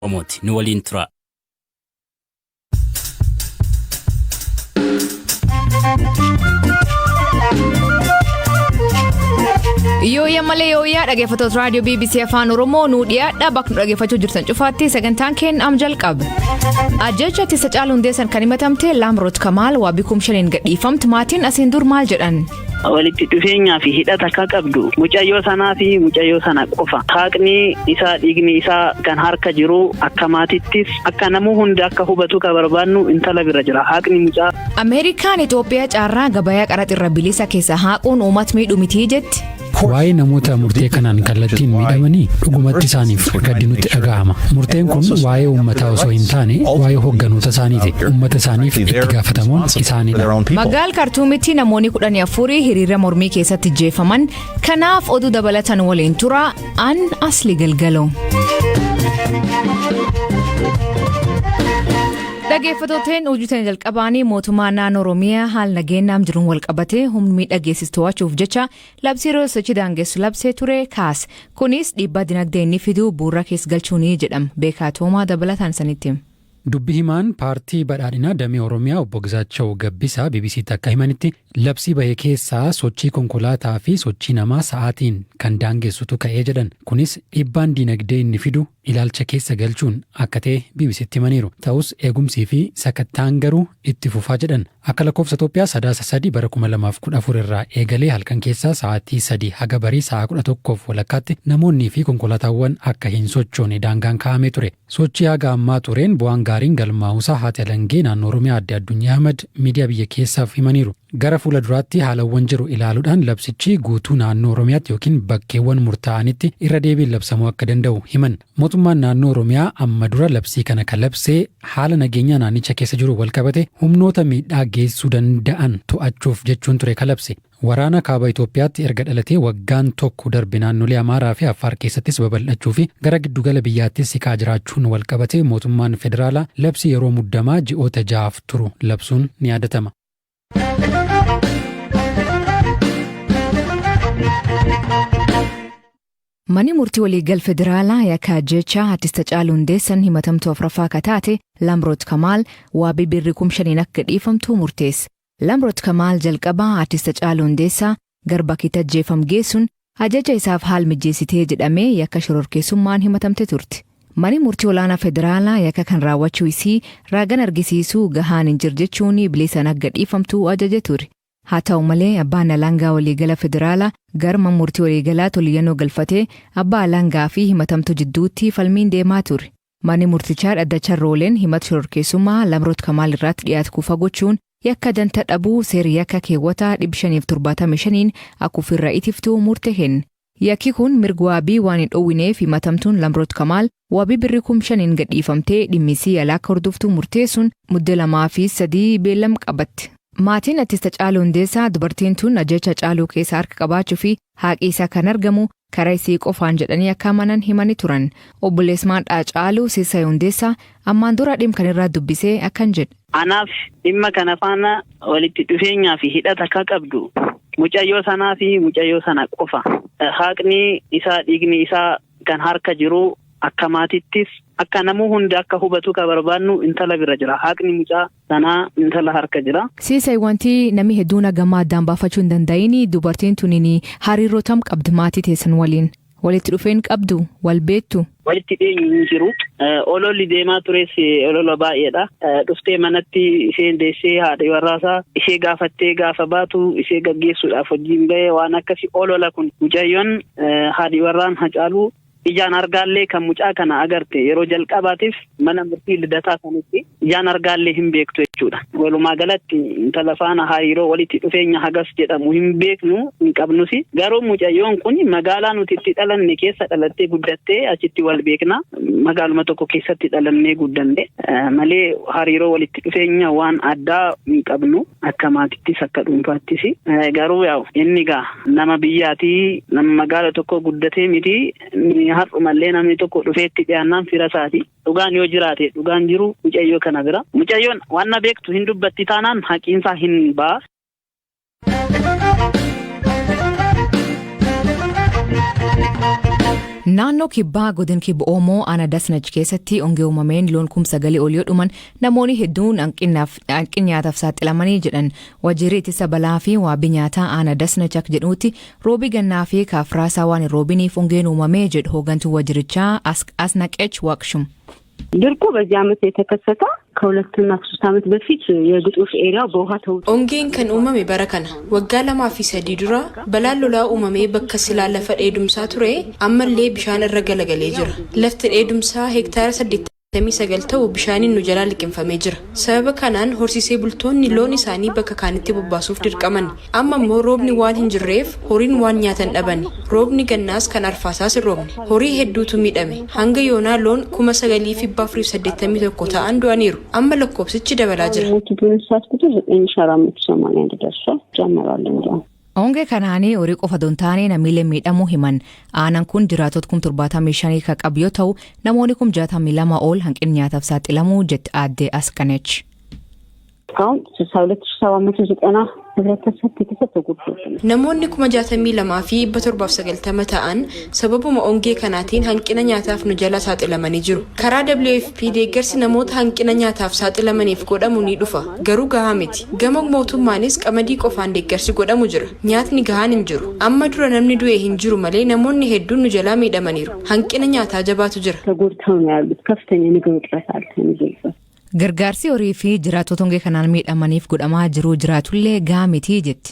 Oromooti. Nu waliin tura. Yooyyaa malee yooyyaa dhaggeeffattoota raadiyoo BBC Afaan Oromoo nuu dhiyaadha bakka nu dhaggeeffachuu jirtan cufaatti sagantaan keenya am jalqabe. Ajjecha ittisa caalu hundeessan kan himatamte Laamroot Kamaal waabii 5,000 gadhiifamtu maatiin asiin dur maal jedhan? Walitti dhufeenyaa fi hidhata akka qabdu mucayyoo sanaa fi mucayyoo sana qofa. Haaqni isaa dhiigni isaa kan harka jiru akka maatittis akka namuu hundi akka hubatu ka barbaannu intala bira jira. Haaqni mucaa. Ameerikaan Itoophiyaa carraa gabayaa qaraxirra bilisa keessa haaquun uummata miidhu mitii jetti. Waa'ee namoota murtee kanaan kallattiin miidhamanii dhugumatti isaaniif gaddi nutti dhaga'ama. Murteen kun waa'ee uummataa osoo hin taane waa'ee hogganoota isaaniiti. Uummata isaaniif itti gaafatamuun isaanidha. Magaal Kaartuumitti namoonni 14 hiriira mormii keessatti jeefaman. Kanaaf oduu dabalatan waliin tura an asli galgalo. Dhaggeeffattooteen hojjetan jalqabaanii mootummaa naannoo Oromiyaa haala nageenyaam jiruun walqabatee humni miidhaa geessisu to'achuuf jecha labsii yeroo sochii daangessu labsee ture kaase. Kunis dhiibbaa dinagdee inni fiduu bu'uura keessa galchuuni jedhama. Beekaa Toomaa dabalataan sanitti. Dubbi himaan paartii badhaadhinaa damee Oromiyaa obbo Gizaachoo Gabbisaa BBCtti akka himanitti labsii bahe keessaa sochii konkolaataa fi sochii namaa sa'aatiin kan daangessutu ka'ee jedhan. Kunis dhiibbaan dinagdee inni fidu ilaalcha keessa galchuun akka ta'e BBCtti himaniiru. Ta'us eegumsii fi sakattaan garuu itti fufaa jedhan. Akka lakkoofsa Itoophiyaa Sadaasa 3 bara 2014 irraa eegalee halkan keessaa sa'aatii 3 haga barii sa'a 11f walakkaatti namoonnii fi konkolaataawwan akka hin sochoone daangaan kaa'amee ture. Sochii haga ammaa tureen bu'aan gaariin galmaa'uusaa haati alangee naannoo Oromiyaa Aadde Addunyaa Ahmad miidiyaa biyya keessaaf himaniiru. Gara fuula duraatti haalawwan jiru ilaaluudhaan labsichi guutuu naannoo Oromiyaatti yookiin bakkeewwan murtaa'anitti irra deebiin labsamuu akka danda'u himan. Mootummaan naannoo Oromiyaa amma dura labsii kana kan labsee haala nageenyaa naannicha keessa jiru walqabate humnoota miidhaa geessuu danda'an to'achuuf jechuun ture kan labse. Waraana kaaba Itoophiyaatti erga dhalatee waggaan tokko darbe naannolee Amaaraa fi Affaar keessattis babal'achuu fi gara giddugala biyyaattis siqaa jiraachuun walqabate mootummaan federaalaa labsii yeroo muddamaa ji'oota ja'aaf turu labsuun ni yaadatama. Manni murtii waliigal federaalaa yakka ajjeechaa artist Hacaaluu Hundeessan himatamtuu afuraffaa akka taate Lamroot Kamaal waabii birrii 5,000 akka dhiifamtu murteesse. Lamroot Kamaal jalqabaa artist Hacaaluu Hundeessaa gara bakki itti ajjeefam geessuun ajaja isaaf haal mijeessitee jedhamee yakka shororkeessummaan himatamte turte. Manni murtii olaanaa federaalaa yakka kan raawwachuu isii raagan argisiisuu gahaan hin jiru jechuun bilisaan akka dhiifamtu ajaje ture. Haa ta'u malee abbaan alangaa waliigala federaalaa gara mana murtii waliigalaa oliyyannoo galfatee abbaa alangaa fi himatamtuu jidduutti falmiin deemaa ture. Manni murtichaa dhaddacha rooleen himata shororkeessummaa Lamroot Kamaal irratti dhiyaatu kufa gochuun yakka danta dhabuu seera yakka keewwataa 575 akka ofirra itiftuu murte kenne. Yakki kun mirga waabii waan hin dhoowwineef himatamtuun Lamroot Kamaal waabii birrii 5,000 gadhiifamtee dhimmisii alaa akka hordoftuu murteessuun mudde 2 fi 3 beellam qabatte. Maatiin artist Hacaaluu Hundeessaa dubartiin tun ajjecha Hacaaluu keessa harka qabaachuu fi haaqi isaa kan argamu karaa isii qofaan jedhanii akka amanan himanii turan. Obboleesmaan Hacaaluu Siisay Hundeessaa ammaan dura dhimma kan irraa dubbisee akkan jedhe. Anaaf dhimma kana faana walitti dhufeenyaa fi hidhata akka qabdu mucayyoo sanaa fi mucayyoo sana qofa. Haaqni isaa dhiigni isaa kan harka jiru akka maatittis akka namuu hundi akka hubatu ka barbaannu intala bira jira. Haaqni mucaa sanaa intala harka jira. Siisay wanti namni hedduun hagamaa addaan baafachuu hin danda'in dubartiin tuniin hariiroo tam qabdi maatii teessan waliin. Walitti dhufeen qabdu wal beektu. Walitti dhiyeenyi hin jiru. Ololli deemaa tures olola baay'eedha. Dhuftee manatti isheen deessee haadha warraasaa ishee gaafattee gaafa baatu ishee gaggeessuudhaaf hojiin bahee waan akkasii olola kun mucayyoon haadhi warraan Hacaaluu ijaan argaallee kan mucaa kana agarte yeroo jalqabaatiif mana murtii lidataa sanitti ijaan argaallee hin beektu jechuudha. Walumaa galatti intala faana hariiroo walitti dhufeenya hagas jedhamu hin beeknu hin qabnusi. Garuu mucayyoon kun magaalaa nuti itti dhalanne keessa dhalattee guddattee achitti wal beekna. Magaaluma tokko keessatti dhalannee guddanne malee hariiroo walitti dhufeenya waan addaa hin qabnu akka maatittis akka dhuunfaattis. Garuu yaa'u inni gaa nama biyyaatii nama magaala tokko guddatee miti har'umallee namni tokko dhufeetti dhiyaannaan fira isaati. Dhugaan yoo jiraate dhugaan jiru mucayyoo kana bira. Mucayyoon waan na beektu hin dubbatti taanaan haqiinsaa hin ba'a. Naannoo Kibbaa, godin Kibba Oomoo, aanaa Dasnach keessatti hongee uumameen loon 9,000 ol yoo dhuman, namoonni hedduun hanqina nyaataaf saaxilamanii jedhan. Waajjirri ittisa balaa fi waabii nyaataa aanaa Dasnach akka jedhutti, roobii gannaa fi kaafraasaa waan hin roobiniif hongeen uumamee jedhu hooggantuu waajjirichaa Asnaqech Waaqshum. ድርቁ በዚህ ዓመት የተከሰተው ከ2ና ከ3 ዓመት በፊት የግጦሽ ኤሪያው በውሃ ተውጦ Ongeen kan uumame bara kana. Waggaa 2 fi 3 dura balaan lolaa uumamee bakka silaa lafa dheedumsaa ture ammallee bishaan irra galagalee jira. Lafti dheedumsaa heektaara 89 ta'u bishaaniin nu jalaa liqimfamee jira. Sababa kanaan horsiisee bultoonni loon isaanii bakka kaanitti bobbaasuuf dirqaman. Amma immoo roobni waan hin jirreef horiin waan nyaatan dhaban. Roobni gannaas kan arfaasaas hin roobne. Horii hedduutu miidhame. Hanga yoonaa loon 9,481 ta'an du'aniiru. Amma lakkoofsichi dabalaa jira. የሞቱብን እንስሳት ቁጥር 9,481 ደርሷል። ጨምሯል እንዲያውም። Hongee kanaanii horii qofa osoo hin taane namiilee miidhamuu himan. Aanaan kun jiraattota 75,000 kan qabu yoo ta'u, namoonni 62,000 ol hanqina nyaataaf saaxilamuu jette aadde Asqanech. እስካሁን 62,790 ህብረተሰብ ቤተሰብ ተጎድቶብናል። Namoonni 62,790 ta'an sababuma ongee kanaatiin hanqina nyaataaf nu jala saaxilamanii jiru. Karaa WFP deeggarsi namoota hanqina nyaataaf saaxilamaniif godhamu ni dhufa. Garuu gahaa miti. Gama mootummaanis qamadii qofaan deeggarsi godhamu jira. Nyaatni gahaan hin jiru. Amma dura namni du'e hin jiru malee namoonni hedduun nu jalaa miidhamaniiru. Hanqina nyaataa jabaatu jira. ተጎድተው ነው ያሉት። ከፍተኛ የምግብ እጥረት አለ የሚገልጸው። Gargaarsi horii fi jiraattota hongee kanaan miidhamaniif godhamaa jiru jiraatullee gahaa miti jetti.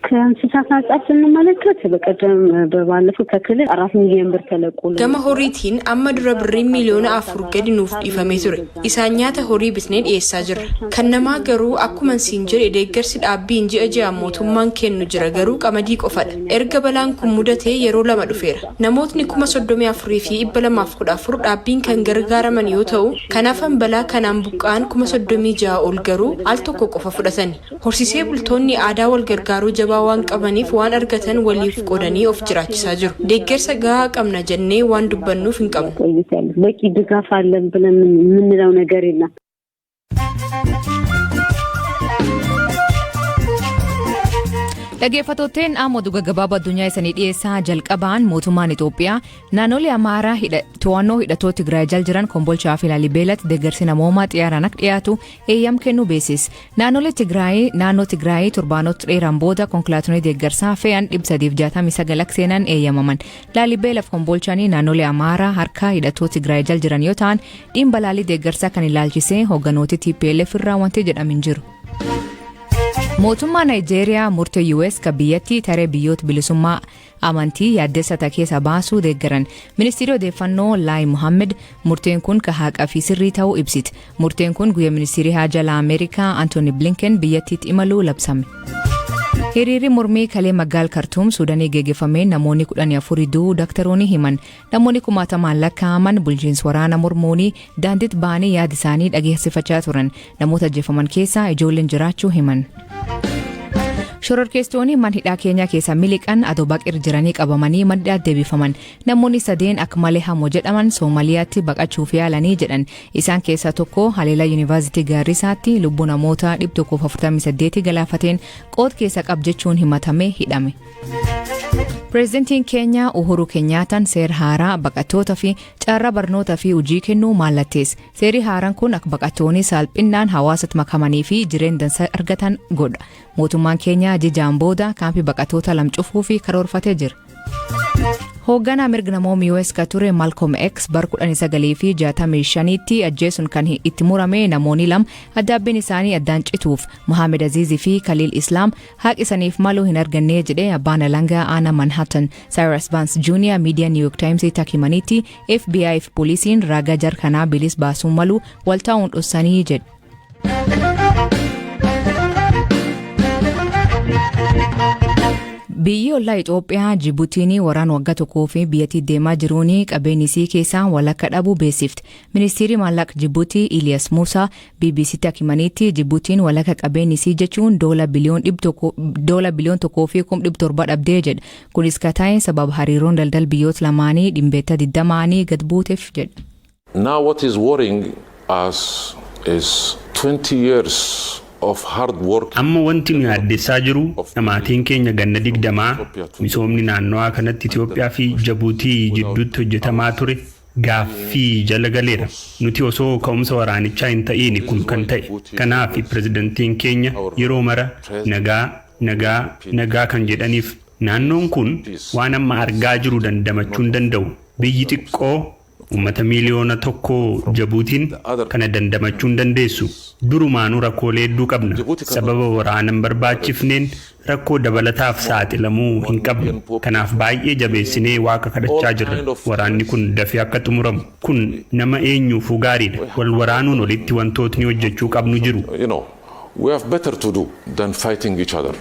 ከእንስሳት አንጻር ስንመለከት በቀደም በባለፈው ከክልል 4 ሚሊዮን ብር ተለቆልን Gama horiitiin amma dura birriin miiliyoona 4 gadi nuuf dhiifamee ture. Isaan nyaata horii bitnee dhiyeessaa jirra. Kan namaa garuu akkuma siin jedhe deeggarsi dhaabbiin ji'a ji'aan mootummaan kennu jira, garuu qamadii qofadha. Erga balaan kun mudatee yeroo lama dhufeera. Namootni 34,214 dhaabbiin kan gargaaraman yoo ta'u, kan hafan balaa kanaan buqqa'an 36,000 ol garuu al tokko qofa fudhatani. Horsiisee bultoonni aadaa wal gargaaruu jabaa waan qabaniif waan argatan waliif qoodanii of jiraachisaa jiru. Deeggarsa gahaa qabna jennee waan dubbannuuf hin qabnu. ቆይት ያሉት በቂ ድጋፍ አለን ብለን የምንለው ነገር የለም። Dhaggeeffattootteen, amma oduu gaggabaabaa addunyaa isanii dhiyeessaa. Jalqabaan, mootummaan Itoophiyaa naannolee Amaaraa to'annoo hidhattoota Tigraay jala jiran Kombolchaa fi Laalibeelatti deeggarsi namoomaa xiyyaaraan akka dhiyaatu eeyyam kennuu beeksise. Naannolee Tigraay naannoo Tigraay torbaanota dheeraan booda konkolaatonni deeggarsaa fe'an 369 akka seenan eeyyamaman. Laalibeelaaf Kombolchaanii naannolee Amaaraa harka hidhattoota Tigraay jala jiran yoo ta'an, dhimma balaalii deeggarsaa kan ilaalchisee hoogganoota TPLF irraa wanti jedhame hin jiru. Mootummaa Naayijeeriyaa murtee US kan biyyattii taree biyyoota bilisummaa amantii yaaddessa ta'e keessa baasuu deeggaran. Ministeerri odeeffannoo Laay Mohammed murteen kun ka haqaa fi sirrii ta'uu ibsite. Murteen kun guyyaa ministeerri haajaa Ameerikaa Antooni Blinken biyyattiitti imaluu labsame. Hiriirri mormii kalee magaal Kartuum Suudanii geggeeffameen namoonni 14 du'uu daktaroonni himan. Namoonni kumaatamaan lakkaa'aman bulchiinsa waraana mormuunii daandiitti ba'anii yaada isaanii dhageessifachaa turan. Namoota ajjeefaman keessaa ijoolleen jiraachuu himan. Shororkeessitoonni mana hidhaa Keenyaa keessa miliqan adoo baqir jiranii qabamanii mana hidhaatti deebifaman. Namoonni sadeen akka malee hamoo jedhaman Soomaliyaatti baqachuuf yaalanii jedhan. Isaan keessaa tokko haleelaa Yuunivarsiitii Gaarrisaatti lubbuu namoota 148 galaafateen qood keessa qab jechuun himatamee hidhame. Pireezidantiin Keenyaa Uhuru Kenyaataan seera haaraa baqattoota fi carraa barnootaa fi hojii kennuu mallatteesse. Seerri haaraan kun akka baqattoonni salphinaan hawaasatti makamanii fi jireenya dansaa argatan godha. Mootummaan Keenyaa jijaan booda kaampii baqattoota lam cufuu fi karoorfatee jira. Hoogganaa mirga namoota US ka ture Malcolm X bar 1965tti ajjeesuun kan itti murame namoonni lama addaabbiin isaanii addaan cituuf, Mohaammed Aziizii fi Khalil Islaam, haqa isaniif maluu hin arganne jedhee abbaan alangaa aanaa Manhattan Cyrus Vance Jr. miidiyaa New York Times himanitti. FBI fi poolisiin ragaa jar kanaa bilis baasuu malu waltaa'uun dhossanii jedhe. Biyyi ollaa Itoophiyaa Jibuutiin waraan waggaa tokkoo fi biyyattii deemaa jiruun qabeenyi isii keessaa walakka dhabuu beeksifte. Ministeerri maallaqa Jibuutii Iliyaas Muusaa BBCtti akka himanitti, Jibuutiin walakka qabeenyi isii jechuun doola biliyoon 1.700 dhabdee jedha. Kunis ka ta'e sababa hariiroon daldala biyyoota lamaanii 20% gad buuteef jedha. Now what is worrying us is 20 years Of hard work. Amma wanti nu yaaddessaa jiru dhamaatiin keenya ganna 20 misoomni naannawaa kanatti Itoophiyaa fi Jabuutii jidduutti hojjetamaa ture gaaffii jala galeera. Nuti osoo ka'umsa waraanichaa hin ta'iin kun kan ta'e. Kanaaf pirezidantiin keenya yeroo mara nagaa, nagaa, nagaa kan jedhaniif naannoon kun waan amma argaa jiru dandamachuu hin danda'u. Biyyi xiqqoo uummata miiliyoona 1 Jabuutiin kana dandamachuu hin dandeessu. Durumaanuu rakkoolee hedduu qabna. Sababa waraana hin barbaachifneen rakkoo dabalataaf saaxilamuu hin qabnu. Kanaaf baay'ee jabeessinee Waaqa kadhachaa jirra. Waraanni kun dafee akka xumuramu. Kun nama eenyuufuu gaariidha. Wal waraanuun olitti wantootni hojjechuu qabnu jiru. We have better to do than fighting each other.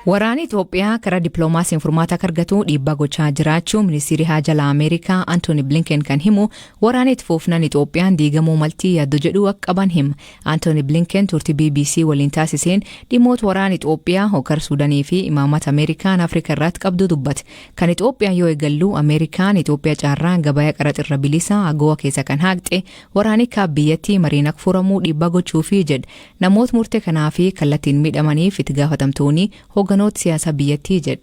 Waraanni Itoophiyaa karaa dippiloomaasiin furmaata akka argatu dhiibbaa gochaa jiraachuu ministeerri haajaa Ameerikaa Antooni Blinken kan himu, waraanni itti fufnaan Itoophiyaan diigamuu maltii yaaddoo jedhu akka qaban hima. Antooni Blinken turtii BBC waliin taasiseen dhimmoota waraana Itoophiyaa, hokar Suudanii fi imaammata Ameerikaan Afrikaa irratti qabdu dubbate. Kan Itoophiyaa yoo eegallu, Ameerikaan Itoophiyaa carraa gabaa qaraxirra bilisa AGOA keessa kan haqxe waraanni kaaba biyyattii mariin akka furamuu dhiibbaa gochuufi jedhe. Namoota murtee kanaa fi kallattiin miidhamaniif itti gaafatamtoonni hoogganoota siyaasaa biyyattii jedhe.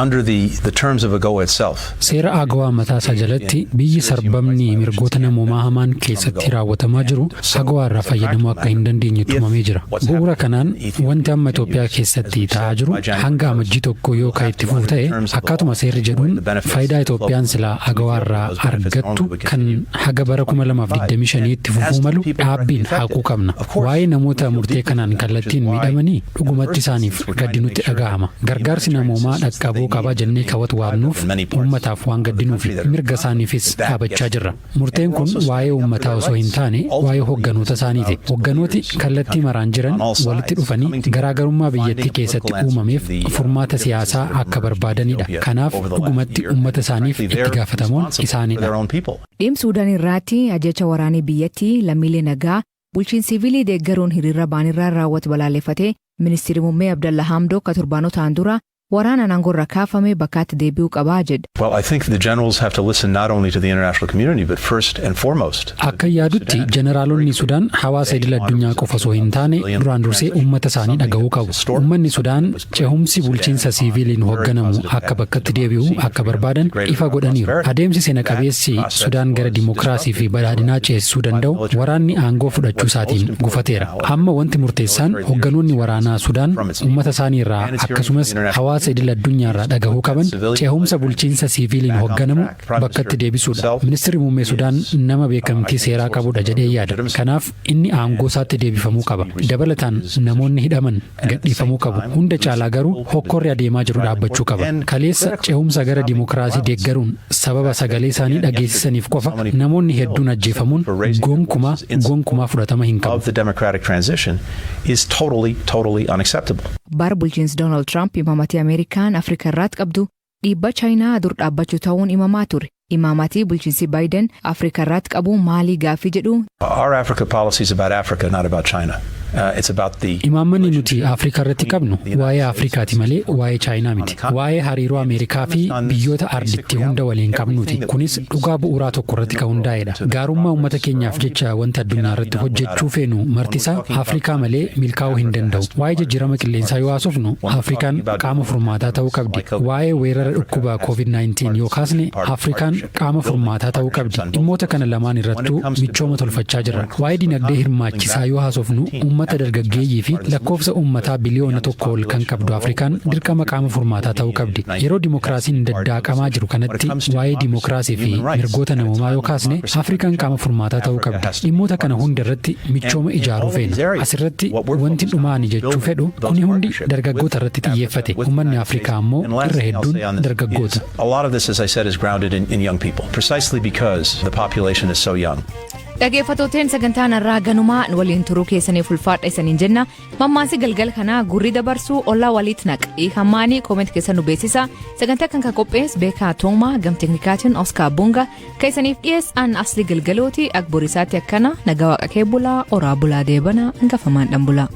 Under the terms of AGOA itself. Seera AGOA mataa isaa jalatti biyyi sarbamni mirgoota namoomaa hamaan keessatti raawwatamaa jiru AGOA irraa fayyadamuu akka hin dandeenye tumamee jira. Bu'uura kanaan wanti amma Itoophiyaa keessatti ta'aa jiru hanga Amajjii 1 yoo kan itti fufu ta'e, akkaatuma seerri jedhuun faayidaa Itoophiyaan silaa AGOA irraa argattu kan haga bara 2025 itti fufuu malu dhaabbiin haquu qabna. Waa'ee namoota murtee kanaan kallattiin miidhamanii dhugumatti isaaniif gaddi nutti dhaga'ama. Gargaarsi namoomaa dhaqqabuu qaba jennee kawwatu waamnuuf uummataaf waan gaddinuuf mirga isaaniifis dhaabachaa jirra. Murteen kun waa'ee uummataa osoo hin taane waa'ee hoogganoota isaaniiti. Hoogganooti kallattii maraan jiran walitti dhufanii garaagarummaa biyyattii keessatti uumameef furmaata siyaasaa akka barbaadanidha. Kanaaf dhugumatti uummata isaaniif itti gaafatamoon isaanidha. Dhimma Suudaan irraatti ajjecha waraanii biyyattii lammiilee nagaa bulchiinsa siivilii deeggaruun hiriira baanirraa raawwatu balaaleffatee, ministeerri muummee Abdalla Hamdok ka torbaanotaan dura waraanaan aangoorra kaafame bakkaatti deebi'uu qabaa jedhe. Well, I think the generals have to listen not only to the international community, but first and foremost. Akka yaadutti jeneraalonni Sudaan hawaasa idil addunyaa qofa osoo hin taane duraan dursee uummata isaanii dhaga'uu qabu. Uummanni Sudaan cehumsi bulchiinsa siiviiliin hoogganamu akka bakkatti deebi'u akka barbaadan ifa godhaniiru. Adeemsi seena qabeessi Sudaan gara dimokiraasii fi badhaadhinaa ceesisuu danda'u waraanni aangoo fudhachuu isaatiin gufateera. Amma wanti murteessaan hoogganoonni waraanaa Sudaan uummata isaanii irraa akkasumas hawaasa idil addunyaa irraa dhagahuu qaban cehumsa bulchiinsa siiviiliin hoogganamu bakkatti deebisuudha. Ministeerri muummee Sudaan nama beekamtii seeraa qabudha jedhee yaada. Kanaaf inni aangoo isaatti deebifamuu qaba. Dabalataan namoonni hidhaman gadhiifamuu qabu. Hunda caalaa garuu hokkorri adeemaa jiru dhaabbachuu qaba. Kaleessa cehumsa gara dimokiraasii deeggaruun sababa sagalee isaanii dhageessisaniif qofa namoonni hedduun ajjeefamuun gonkumaa gonkumaa fudhatama hin qabu. Of the democratic transition is totally, totally unacceptable. Bara bulchiinsi Doonaald Tiraamp imaamatii Ameerikaan Afrikaa irraatti qabdu dhiibbaa Chaayinaa dur dhaabbachuu ta'uun imamaa ture. Imaamatii bulchiinsi Baayiden Afrikaa irraatti qabu maalii gaaffii jedhu. Our Africa policy is about Africa, not about China. It's about the Imaammanni nuti Afrikaa irratti qabnu waa'ee Afrikaati malee waa'ee Chaayinaa miti. Waa'ee hariiroo Ameerikaa fi biyyoota arditti hunda waliin qabnuuti. Kunis dhugaa bu'uuraa tokko irratti kan hundaa'edha. Gaarummaa uummata keenyaaf jecha wanta addunyaa irratti hojjechuu feenu martisaa Afrikaa malee milkaa'uu hin danda'u. Waa'ee jijjiirama qilleensaa yoo haasofnu, Afrikaan qaama furmaataa ta'uu qabdi. Waa'ee weerara dhukkuba COVID-19 yoo kaasne, Afrikaan qaama furmaataa ta'uu qabdi. Dhimmoota kana lamaan irrattuu michooma tolfachaa jirra. Waa'ee dinagdee hirmaachisaa yoo haasofnu, uummata dargaggeeyyii fi lakkoofsa uummataa biliyoona 1 ol kan qabdu Afrikaan dirqama qaama furmaataa ta'uu qabdi. Yeroo dimokiraasiin daddaaqamaa jiru kanatti waa'ee dimokiraasii fi mirgoota namoomaa yoo kaasne, Afrikaan qaama furmaataa ta'uu qabdi. Dhimmoota kana hunda irratti michooma ijaaruu feena. Asirratti wanti dhumaani jechuu fedhu, kuni hundi dargaggoota irratti xiyyeeffate. Uummanni Afrikaa ammoo irra hedduun dargaggoota. A lot of this, as I said, is grounded in young people, precisely because the population is so young. Dhaggeeffattooteen, sagantaan irraa ganumaa waliin turuu keessaniif ulfaadha isaniin jenna. Mammaansi galgala kanaa gurri dabarsuu ollaa walitti naqa. Hammaanii comment keessa nu beeksisa. Sagantaa kan qophees Beekaa Toomaa, gam teknikaatiin Oskaar Bunga, kan isaniif dhiyeessan Asli Galgalooti. Akka borisaatti akkana nagaa Waaqa kee bulaa, oraa bulaa, deebana hangafamaan dhan bulaa.